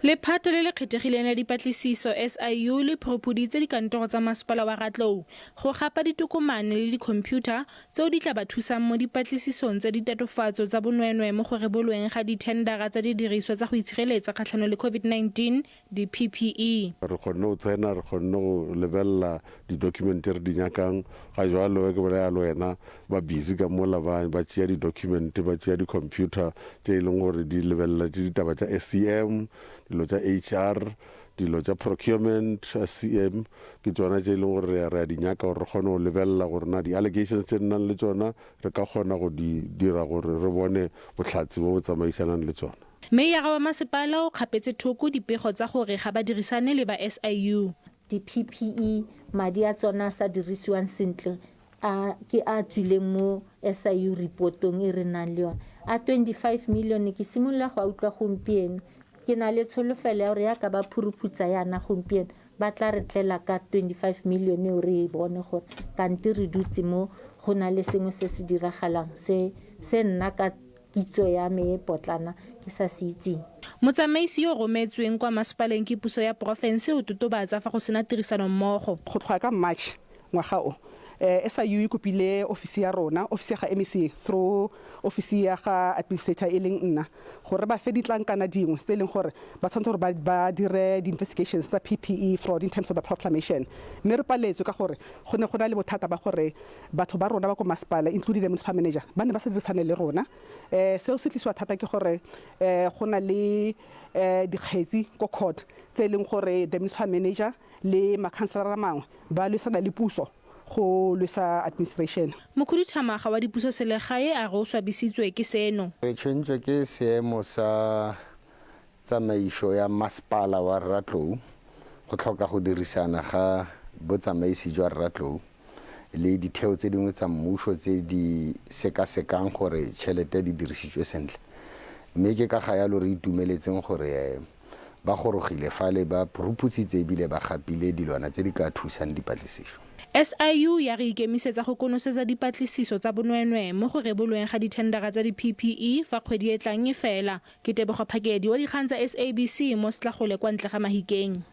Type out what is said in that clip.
Lephata le le kgethegileng la dipatlisiso, SIU, le phuruphuditse dikantoro tsa masepala wa Ratlou go gapa ditokomane le dikhomphiutha tseo di tla ba thusang mo dipatlisisong tsa ditatofatso tsa bonweenwee mo go rebolweng ga dithendara tsa didiriswa tsa go itshireletsa kgatlhanong le Covid-19, di-PPE. Re kgonne go tsena, re kgonne go lebelela di-document tse re di nyakang. Ga jwalo ke bolela le wena, ba busy ka mola ba ba tšea di-document, ba tšea di-computer tše e leng gore di lebelela ditaba tša SCM, dilo tša HR, dilo tša procurement, SCM, ke tšona tše e leng gore re a di nyaka gore re kgone go lebelela gore na di-allegations tše re nang le tšona re ka kgona go di dira gore re bone bohlatse bo bo tsamaišanang le tšona. Meyara wa masepala o kgapetse thoko dipego tsa gore ga ba dirisane le ba SIU. Di-PPE, madi a tsona a sa dirisiwang sentle a ke a tswileng mo SIU report-ong e re nang le yone. A 25 million ke simolola go a utlwa gompieno. Ke na le tsholofelo ya gore yaka ba phuruphutsa yana gompieno ba tla re tlela ka 25 million eo re e bone gore kante re dutse mo go na le sengwe se se diragalang se se nna ka kitso ya me e potlana ke sa se itseng. Motsamaisi yo o rometsweng kwa masepaleng ke puso ya porofense o totobatsa fa go sena tirisanommogo. Go tloga ka March ngwaga o, SIU e kopile ofisi ya rona, ofisi ya ga MEC through ofisi ya ga administrator e leng nna, gore re ba fe ditlankana dingwe tse e leng gore ba tshwanetse gore ba dire di-investigations tsa PPE fraud in terms of the proclamation. Mme re paletswe ka gore go ne go na le bothata ba gore batho ba rona ba ko masepala including the municipal manager ba ne ba sa dirisane le rona. Seo se tlisiwa thata ke gore go na le dikgetsi ko court tse e leng gore the municipal manager le makhanselara mangwe ba lwisana le puso go lwisa administration. Mokhuduthamaga wa dipusoselegae a re o swabisitswe ke seno. Re tshwentswe ke seemo sa tsamaiso ya masepala wa Ratlou, go tlhoka go dirisana ga botsamaisi jwa Ratlou le ditheo tse dingwe tsa mmuso tse di sekasekang gore tšhelete di dirisitswe sentle. Mme ke ka ga yalo re itumeletseng gore Ba gorogile fale ba phuruphutshitse ebile ba gapile dilwana tse di ka thusang dipatlisiso. SIU ya re ikemisetsa go konosetsa dipatlisiso tsa bonweenwee mo go rebolweng ga dithendara tsa di-PPE fa kgwedi e tlang e fela. Ke Tebogo Phakedi wa dikgang tsa SABC mo Setlagole kwa ntle ga Mahikeng.